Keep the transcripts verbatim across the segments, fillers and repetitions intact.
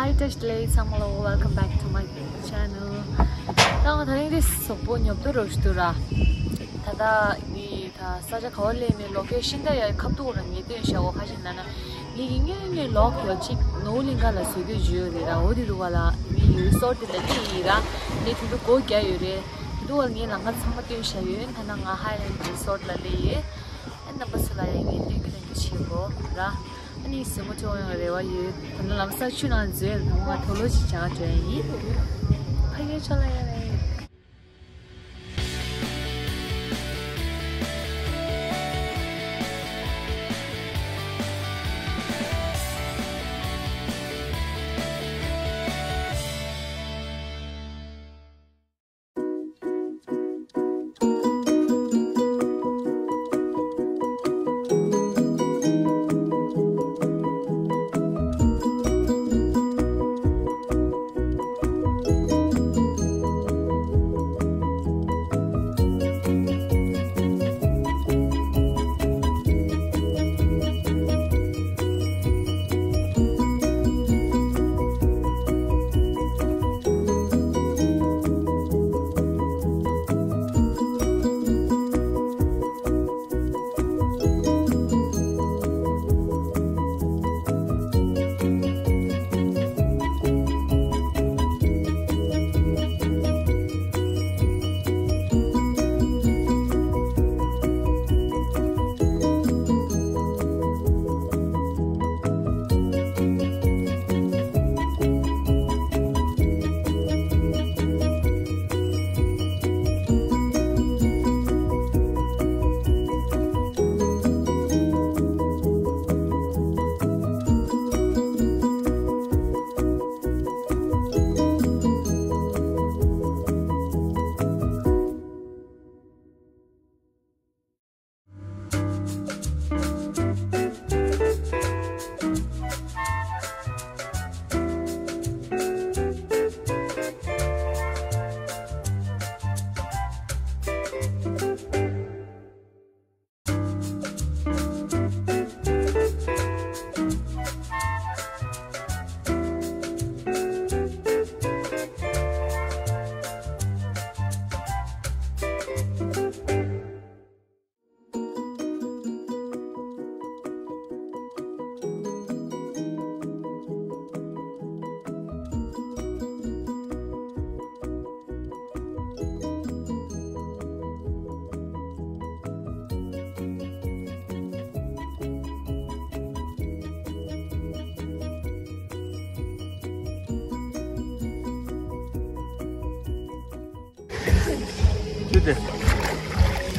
Hi, Tashi Delek ཚང་མ་ལ། Welcome back to my channel. ད་ང་དེ་རིང་འདི་སོག་པོ་ཉོབ་ཏོ་རོ་ཞུ་དུ་ར། ད་ད་ནི་ད་ས་ཆ་ག་བ་ལས་ནི་ལོ་ཀེ་ཤན་ད་ཡ་ཁབ་ཏུ་ར་ངེས་དོན་ཤ་འོ་ཁ་ཤས་ན་ན་ངེས་ཀྱི་ངེས་ངེས་ལོག་ཡོད་ཅིག་ནོ་ལིང་ག་ལ་བཟོས་དུས་བརྗོད་ཡོད་རེད་ར། འོ་དེ་རུ་བ་ལ་ནི་ཡོད་སོར་དེ་ལ་ལི་ཡི་ར་ནི་དུ་དུ་སྒོ་རྒྱ་ཡོད་རེད། དུ་དུ་བ་ངེས་ལ་ང་ཚང་མ་སྟོན་ཤ་ཡོད། ད་ན་ང་ཧའི་ལན་རི་སོར་ལ་ལི་ཡི་ཨ་རྣམ་པ་ཚོ་ལ་ཡ་ངེས་སྟོན་གི་ལན་གི་ཆེ་གོ་ར། ཨ་ནི་སེ་མོ་ཅོ་ཡང་རེ་བ་ཡོད། ད་ནི་ལམ་སང་ཆུ་ནང་འཛུལ་ཡང་ད་ང་དོ་ལོ་ཞིག་བྱ་བྱོས་ཡིན། ཕ་གིའི་ཆོ་ལ་ཡ་རེད། ཅི་སྟེ།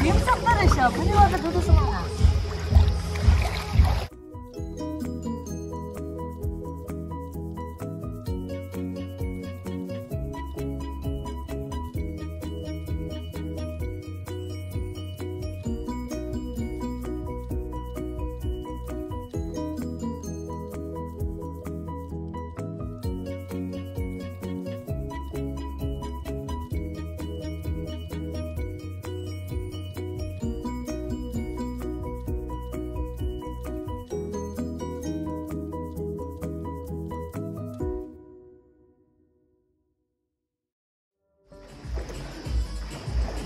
མིང་སོགས་པ་རེད་ཤག་བུ་ནི་བ་དང་ཐུ་ཐུ་སོང་ང་།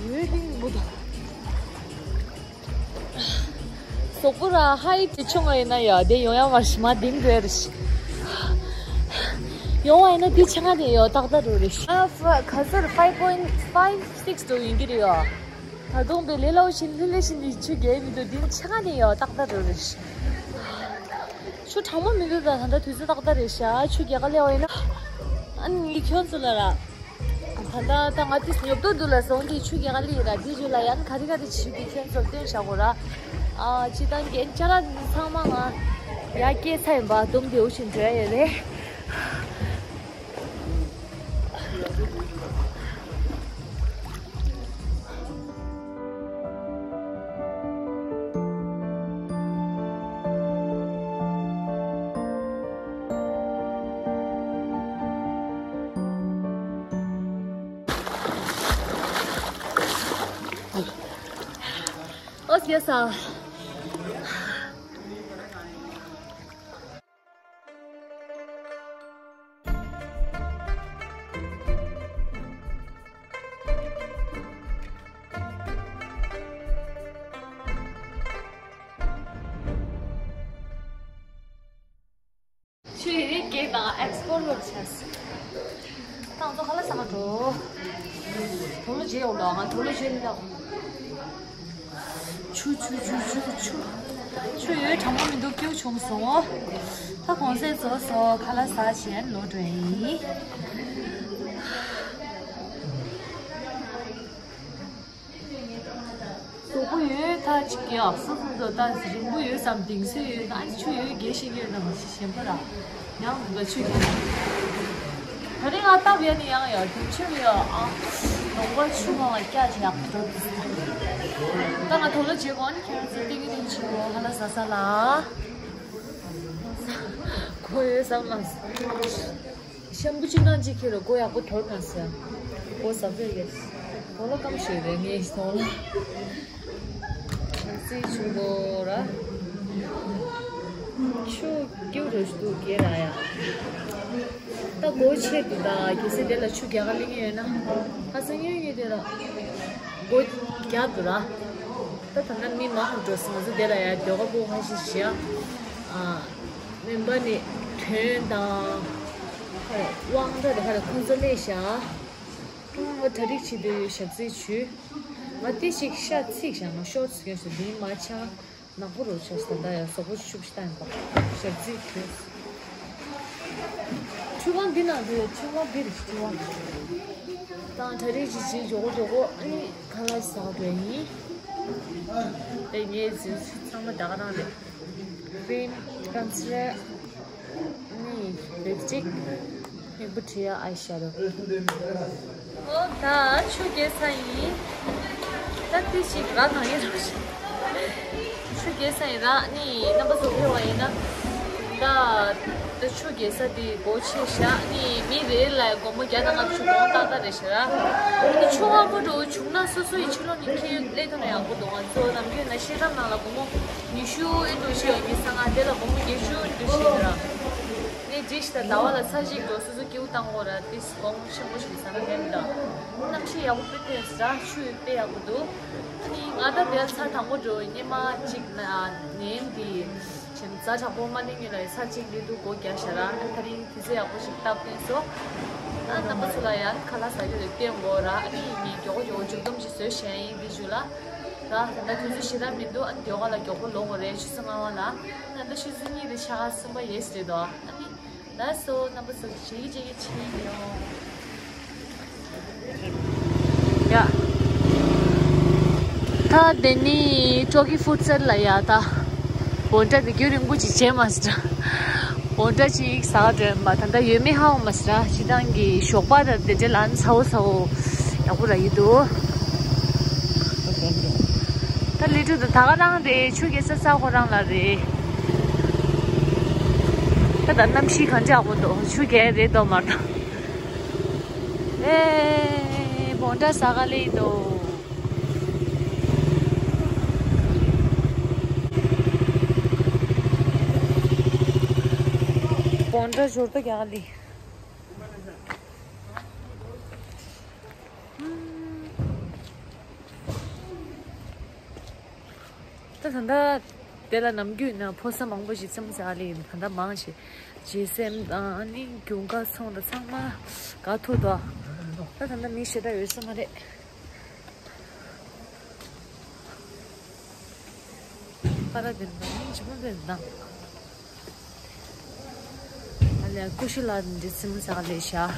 ཡོད་དེ་མོ་དང་། སོག་པོ་ར་ཧའི་དེ་ཆུང་ངུ་ཡིན་ན་ཡ་དེ་ཡོང་ཡ་མ་རེད་ཤག་མ་དེང་དུ་ཡ་རེད་ཤག་ཡོང་བ་ཡིན་ན་དེ་ཆ་ང་དེ་ཡོད་ཏག་ཏག་རུ་རེད་ཤག་ཨ་ཧྥ་ག་ཚོད་five point five six དུ་ཡིན་གྱི་རེད་ཡ། ད་དུང་པའི་ལས་སླ་བོ་ཞིག་ལྷི་ལྷི་ཞིག་འདི་ཆུ་རྒྱལ་མི་འདུག་འདི་ཆ་ང་དེ་ཡོད་ཏག་ཏག་རུ་རེད་ཤག་ཆུ་གྲང་མོ་མི་འདུག་ད་ད་ལྟ་དུས་ཚོད་ཏག་ཏག་རེད་ཤག་ཆུ་རྒྱག་ག་སླེབས་པ་ཡིན་ན། ཨ་ནི་ངས་ཁྱོད་ཚོ་ལ་ར། ད་ལྟ་ད་ང་དེ་ཉོབ་ཏོ་འདུག་ལ་སོང་དེ་ཆུ་རྒྱག་ག་སླེབས་ར་དེ་ཆུ་ལ་ཡང་ག་རེ་ག་རེ་བྱེད་དེ་ཁྱོད་ཚོར་སྟོན་བྱ་དགོས་ར། ཨ་ཅི་ད་རྒན་ཅ་ལག་འདི་ཚང་མ་ང་ཡ་སྐྱེལ་ཚར་ཡིན་པ་དུམ་དེ་འུ་ཞིག་འགྲོ་ཡ་ཡོད་རེད། ཨོ་ཡ་ས། ཏང་ཚོ་ཁ་ལག་ཟ་ག་འགྲོ། དུག་ལོག་བརྗེ་ཡོང་ལ་ང་དུག་ལོག་བརྗེ་མི་འདུག་ཆུ་ཆུ་ཆུ་ཆུ་ཆུ། ཆུ་ཡོད་གྲང་མོ་མི་འདུག་སྐྱིད་པོ་བྱུང་སོང་། ད་གུང་སེང་རྫོགས་སོང་། ཁ་ལག་ཟ་བྱས་ལོག་འགྲོ་ཡིན། གཟུགས་པོ་ཡོད་ཐག་ཅིག་ཡ། སོ་སོ་སོ་ད་རིང་པོ་ཡོད་བསམ་གདེང་ཚོད་ཡོད་ན་ཨ་ནི་ཆུ་ཡོད་རྒྱས་ཤིག་ཡོད་ན་མ་ཤི་ཞེན་པ་ར། ཡང་འདུག་ད་ཆུ་རྒྱས་ན། ད་རིང་ང་སྟབས་ཡག་ནི་ཡང་ཡ་དུས་ཆུ་ཡ་ཨ། ལུང་པ་ཆུ་ནང་ལ་སྐྱ་ཅིག་ཡག་འགྲོ་འདུག་ད་ང་དུག་ལོག་བརྗེ་གོ་ཨ་ནི་ཁྱེད་རང་ཚོ་ཏིང་ངེ་འཛིན་ཆུ་ཁ་ལག་ཟ་ས་ལ། གོ་ཡོད་བསམ་མ་སོང་། ཤམ་བུ་ཅི་ནང་ཅིག་ཁྱེར་རོ། མགོ་ཡག་པོ་དོར་གནང་ཟེར། མགོ་ཟབ་ཟེར་ཡོད། དོ་ལོ་སྐམ་ཞིག་རེད་ངས་དོ་ལོ། ཞག་རྩི་ཆུ་མགོ་ར། ཆུ་སྐྱུར་རུ་ཞུ་གེ་ར་ཡ། ད་སྒོ་ཕྱེ་འདུག་ད་གལ་སྲིད་དེ་ལ་ཆུ་རྒྱག་ག་སླེབས་ཀྱི་ཡོད་ན། ཁ་སང་ཉོས་ཉོས་དེ་ལ། སྒོ་རྒྱག་འདུག་ར། ད་ད་ལྟ་མི་མང་པོ་འགྲོ་སོང་། ང་ཚོ་དེ་ལ་ཡ་ཟློས་གར་པོ་ཁ་ཤས་ཤིག་ཡ། ཨ། སྨན་པ་ནི་ཐོན་དང་། དབང་གྲགས་དེ་ག་ལ་ཁོང་ཚོ་གནས་ཤག་ཁོང་གྲ་སྒྲིག་བྱེད་དུས་ཞག་རྩི་ཆུ། ང་ཏི་ཞིག་ཤ་ཚིག་བཞག་ན་ཤོག་ཚིག་ཡོད་ཟེར་འདི་མ་ཆག་ནག་པོ་རུ་ཆགས་སོང་། ད་ཡ་གཟུགས་པོ་ཤུབ་ཤི་བཏང་ཡིན་པ། ཞག་རྩི་ཆུ། ཆུ་ཁང་འདི་ནང་དུ་ཡ་ཆུ་ཁང་འདི་རེད། ཆུ་ཁང་དང་གྲ་སྒྲིག་བྱེད་བྱེད་མགྱོགས་པོ་མགྱོགས་པོ་ཨ་ནི་ཁ་ལག་ཟ་ག་འགྲོ་ཡིན། དེ་ངའི་རྫུན་ཚང་མ་ད་ག་རང་རེད། ཀྲིམ། ཀམ་སི་ལར། ནི་ལིབ་སི་ཊིག་སྨུག་པོ་བྲིས་ཡ་ཨའི་ཤེ་ཌོ། ཨོ་ད་ཆུ་རྒྱས་ས་ཡིན། ད་ཏི་ཞིག་ར་གང་ཡིན་རོགས་ཤིག་ཆུ་རྒྱས་ས་ཡིན་ར་ནི་རྣམ་པ་ཚོ་ཕེབས་པ་ཡིན་ན། ད་ད་ཆུ་རྒྱས་ས་དེ་སྒོ་ཕྱེ་བཞག་ནི་མི་རེ་ལ་སྒོར་མོ་བརྒྱ་དང་ལྔ་བཅུ་སྒོར་མོ་ཏག་ཏག་རེད་ཤག་ར། ཨ་ནི་ཆུ་ཁ་པོ་འགྲོ་བྱུང་ན་སོ་སོ་ཡི་ཕྱི་ལོགས་ནས་ཁྱེར་སླེབས་ཐུབ་ན་ཡག་པོ་འདུག་ང་ཚོ་ནམ་རྒྱུན་ན་ཤེལ་ཁྲམ་ནང་ལ་སྒོར་མོ་ཉི་ཤུ་ཨེ་འགྲོ་ཤེས་ཡོད་ཉི་ཤུ་རྩ་ལྔ། དེ་ལ་སྒོར་མོ་བརྒྱད་ཅུ་འགྲོ་ཤེས་ཡོད་ར། ནས་འགྲིག་ཤི་ད་ཟླ་བ་ལ་ཚར་གཅིག་འགྲོ་སོ་སོ་སྐྱིད་པོ་བཏང་དགོས་ར། དེ་གོང་ཆེན་པོ་ཞིག་ཟ་ན་མེད་འདྲ། གནམ་གཤིས་ཡག་པོ་དཔེ་ཐོན་ཟ། ཆུ་དཔེ་ཡག་པོ་འདུག་ཨ་ནི་ང་ད་དེར་ཚར་དང་པོ་འགྲོ་ཉི་མ་གཅིག་ན་ནན་དེ་བྱེམ་ཛ་དྲག་པོ་མ་ལེན་ཉིན་ལ་ཚར་གཅིག་ལས་འདུག་སྒོ་རྒྱག་ཤ་ར། ཨ་ད་རིང་དུས་ཚོད་ཡག་པོ་ཞིག་སྟབས་བསྟན་སོང་། ཨ་རྣམ་པ་ཚོ་ལ་ཡང་ཁ་ལག་ཟ་རྒྱུ་རེ་བསྟན་དགོས་ར། ཨ་ནི་ངས་མགྱོགས་པོ་མགྱོགས་པོ་མཇུག་སྡོམ་ཞིག་བཟོས་བཞག་ཡིན། དེ་ཞུ་ལ་ར། ད་དུས་ཚོད་ཞེ་དྲག་མི་འདུག་ཨ་ནི་དེ་ག་ལ་མགྱོགས་པོ་ལོག་དགོས་རེད། ཆུ་ཚོད་ལྔ་པ་ལ། ཨ་ད་ཆུ་ཚོད་གཉིས་དེ་ཆ་ག་གསུམ་པ་ཡེས་རེད་དོ། ཨ་ནི། ལགས་སོ། རྣམ་པ་ཚོ་བྱེད་ཀྱི་བྱེད་ཀྱི་བྱེད་ཀྱི་ཡོང་། ཡ། ད་དེ་ནི་ཀྲོ་ཀི་ཕུཌ་སལ་ལ་ཡ་ད། བོན་ཊ་དེ་རྒྱུན་རིང་པོ་ཅིག་བྱས་མ་ཟེར། བོན་ཊ་ཅིག་ཟ་ག་འགྲོ་ཡིན་པ། ད་ལྟ་ཡོད་མེད་ཧ་གོ་མ་ཟེར། སྤྱིར་བཏང་གི་ཞོགས་པ་ར་དེ་འདྲ་ལ་ཨ་ནི་ཚ་བོ་ཚ་བོ་ཡག་པོ་རག་གི་འདུག་ད་ལི་ཀྲུ་དང་ད་ག་རང་རེད། ཆུ་རྒྱས་ས་ས་ཁོ་རང་ལ་རེད། ད་ད་གནམ་གཤིས་གང་འདྲ་ཡག་པོ་འདུག་ཆུ་རྒྱས་རེད་དོ་མ་གཏོགས། ཨེ། བོན་ཊ་ཟ་ག་སླེབས་འདུག་བོན་ཊ་ཞོར་དུ་རྒྱག་ག་སླེབས། ད་ད་ལྟ་དེ་ལ་ནམ་རྒྱུན་ན་ཕོ་གསར་མང་པོ་ཞིག་རྩེད་མོ་རྩེ་ག་སླེབས་ཡིན། ད་ལྟ་མང་ཞིག་བརྗེ་སེམས་དང་ཨ་ནི་རྒྱུན་ག་ཚོང་དང་ཚང་མ་ག་ཐུག་འདུག་ད་ད་ལྟ་མི་ཞེ་དྲག་ཡོད་ས་མ་རེད། པ་ར་དེ་འདྲ་ནི་ཇི་མ་དེ་འདྲ། ཨ་ལས་ཀུ་ཤུ་ལ་འདི་རྩེད་མོ་རྩེ་ག་སླེབས་ཤག་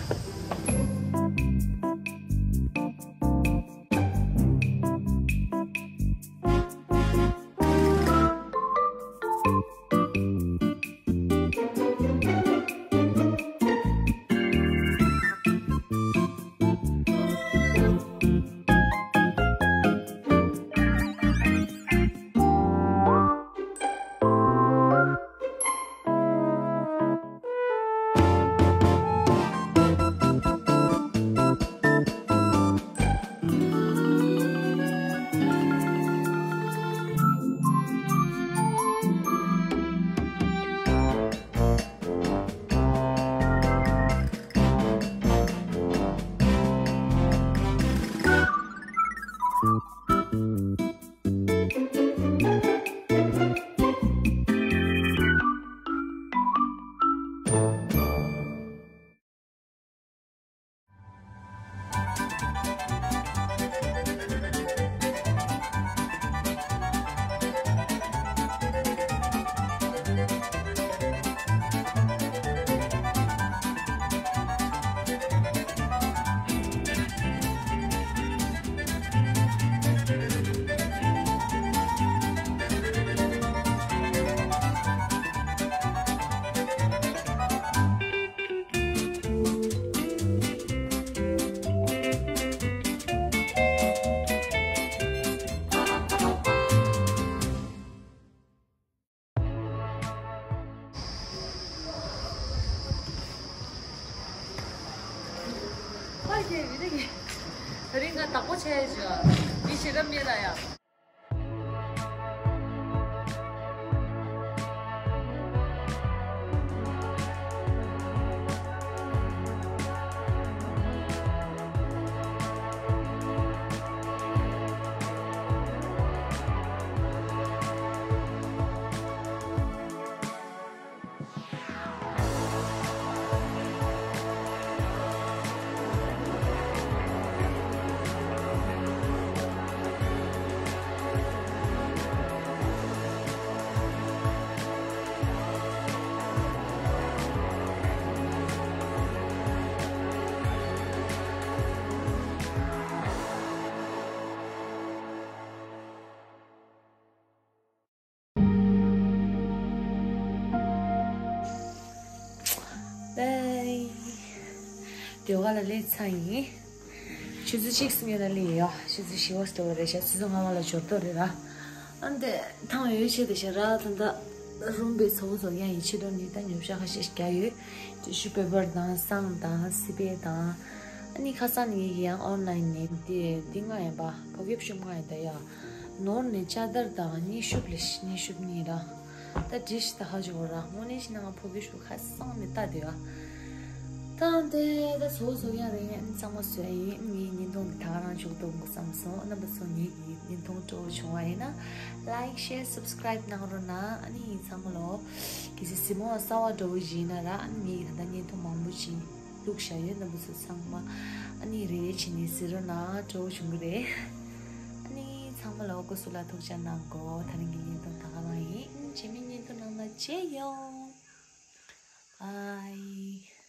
བདག་པོ་བྱས་བྱས། མི་ཞེ་དྲག་མེད་ད་ཡ། བའི། ཟློས་གར་ལ་སླེབས་ཚར་ཡིན། ཆུ་ཚོད་གཅིག་སུ་ཉལ་ལ་སླེབས་ཡོད། ཆུ་ཚོད་བཞི་བ་སྟོད་རེད་ཤག་ཆུ་ཚོད་ལྔ་བ་ལ་འབྱོར་དོ་རེད་ར། ཨ་འདི་ཐང་ཡོད་ཆེད་དུ་ཞེ་དྲག་ད་ལྟ་རུམ་པའི་ཚོ་བོ་ཚོ་ཡང་ཡིན་ཆེད་དུ་ནི་ད་ཉོ་ཤག་ཁ་ཤས་ཤིག་རྒྱག་ཡོད། ཊི་ཤུ་པེ་པར་དང་སྲང་དང་སི་པན་དང་། ཨ་ནི་ཁ་སང་ནི་ངེད་ཀྱི་ཡང་ཨོན་ལན་ནས་འདི་འདི་ལྔ་ཡིན་པ་བོད་སྐད་ཤོག་ལྔ་ཡིན་ད་ཡ། ནོར་ནས་ལྕགས་དར་དང་སྙན་ཤུབས་ལས་སྙན་ཤུབས་གཉིས་ར། ད་བྲིས་ཤི་ད་ཧ་ཅོ་ར་དངོས་གནས་ཤི་ན་ང་ཕོ་གི་ཤུ་ཁ་སང་ནས་ལྟ་དེ་བ། ད་དེ་ད་བཟོ་བཟོ་ཡ་རེད། ཨ་ནི་ཚང་མ་བཟོ་ཡ་ཡིན། ངའི་བརྙན་ཐུང་འདི་ད་ག་རང་བྱུང་འདུག་བསམ་སོང་། རྣམ་པ་ཚོ་ངའི་བརྙན་ཐུང་སྤྲོ་བོ་བྱུང་བ་ཡིན་ན་like share subscribe གནང་རོགས་གནང་། ཨ་ནི་ཚང་མ་ལོ་གལ་སྲིད་གཟིགས་མོ་བ་གསར་བ་འགྲོ་བོ་ཡིན་ན་ར། ཨ་ནི་ངའི་ད་ལྟ་བརྙན་ཐུང་མང་པོ་ཅིག་བླུགས་བཞག་ཡོད། རྣམ་པ་ཚོ་ཚང་མ་ཨ་ནི་རེ་རེ་བྱས་ནས་གཟིགས་རོགས་གནང་། སྤྲོ་བོ་བྱུང་གི་རེད། ཨ་ནི་ཚང་མ་ལ་སྐུ་གཟུགས་ལ་ཐུགས་ཅག་གནང་གོ། ད་རིང་གི་བརྙན་ཐུང་ད་ག་རང་ཡིན། རྗེས་མའི་བརྙན་ཐུང་ནང་ལ་མཇལ་ཡོང་། Bye.